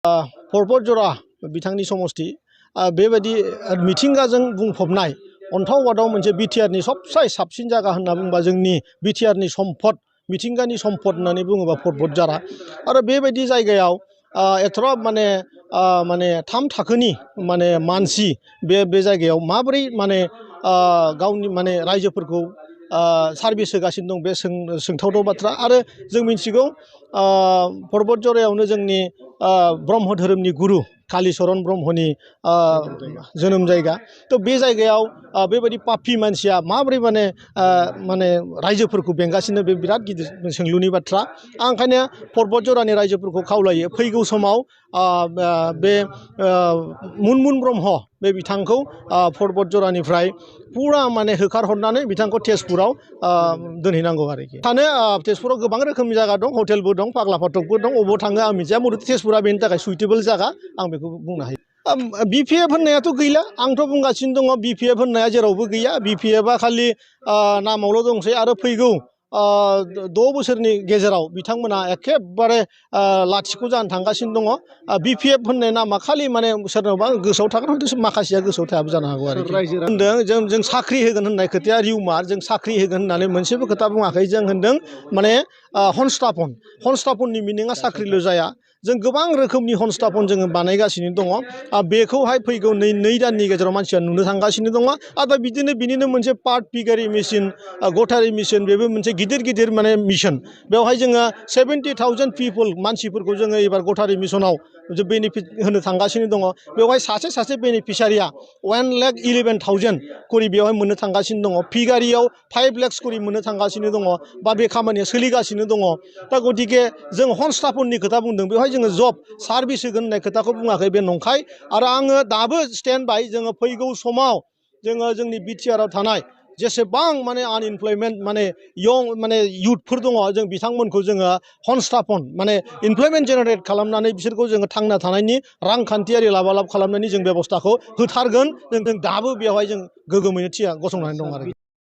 पर्बतजरा बिथांनि समष्टि बेबायदि मिथिंगाजों बुंफबनाय अन्थाव-बादाव मोनसे बिटिआरनि सबसे साबसिन जायगा होनना बुंबा जोंनि बिटिआरनि सम्पद मिथिंगानि सम्पद होननानै बुङोबा पर्बतजरा आरो बेबायदि जायगायाव एथ'राब माने 3 थाखोनि माने मानसि बे जायगायाव माबोरै माने गावनि माने रायजोफोरखौ सार्भिस होगासिनो दं बे सोंथावथाव बाथ्रा आरो जों मिथिगौ पर्बतजरायावनो जोंनि ब्रह्म धोरोमनि गुरु कालीचरण ब्रह्मनि जोनोम जायगा तो बे जायगायाव बेबायदि पापी मानसिया माबोरै माने रायजोफोरखौ बेंगासिनो बे बिराद गिदिर सोंलुनि बाथ्रा आं ओंखायनो पर्बतजरानि रायजोफोरखौ खावलायो फैगौ समाव बे मुनमुन ब्रह्म बे बिथांखौ पर्बतजरानिफ्राय पुरा माने होखारहरनानै बिथांखौ तेजपुराव दोनहैनांगौ आरोखि सानो तेजपुराव गोबां रोखोमनि जायगा दं हटेलबो दं पाग्ला फाथकबो दं अबाव थाङो आं मिथिया मुथते तेजपुरा बेनि थाखाय सुइटेबोल जायगा आं बेखौ बुंनो हायो बिपिएफ होननायाथ' गैला आंथ' बुंगासिनो दङ बिपिएफ होननाया जेरावबो गैया बिपिएफआ खालि नामावल' दंसै आरो फैगौ 6 बोसोरनि गेजेराव बिथांमोना एखेबारे लाथिख' जानो थांगासिनो दङ बिपिएफ होननाय नामा खालि माने सोरनावबा गोसोआव थागोन हयथ' माखासेया गोसोआव थायाबो जानो हागौ आरो होनदों जों साख्रि होगोन होननाय खोथाया रिउमार जों साख्रि होगोन होननानै मोनसेबो खोथा बुङाखै जों होनदों माने हनस्थापननि मिनिङा साख्रिल' जाया जों गोबां रोखोमनि हनस्थापन जोङो बानायगासिनो दङ बेखौहाय फैगौ 2 दाननि गेजेराव मानसिया नुनो थांगासिनो दङ आरो बिनिनो मोनसे पार्ट पिगारि मेसिन गटारि मेसिन बेबो मोनसे गिदिर माने मिशन बेवहाय जोङो 70,000 पिपल मानसिफोरखौ जोङो एबार गटारि मिशनाव बेनिफिट होनो थांगासिनो दङ बेवहाय सासे बेनिफिसारिया 1,11,000 करि बेवहाय मोननो थांगासिनो दङ पिगारियाव 5 लाख करि मोननो थांगासिनो दङ बा बे खामानिया सोलिगासिनो दङ दा गतिके जों हनस्थापननि खोथा बुंदों बेवहाय जोङो जब सार्भिस होगोन होननाय खोथाखौ बुङाखै बे नंखाय आरो आङो दाबो स्टेन्ड बाय जोङो फैगौ समाव जोङो जोंनि बिटिआरआव थानाय जेसेबां माने आनइमप्लयमेन्ट माने माने इयुथफोर दङ जों बिथांमोनखौ जोङो हनस्थापन माने इमप्लयमेन्ट जेनेरेट खालामनानै बिसोरखौ जोङो थांना थानायनि रांखान्थियारि लाबा लाब खालामनायनि जों बेबस्थाखौ होथारगोन जों दाबो बेवहाय जों गोगोमैनो गसंनानै दं आरो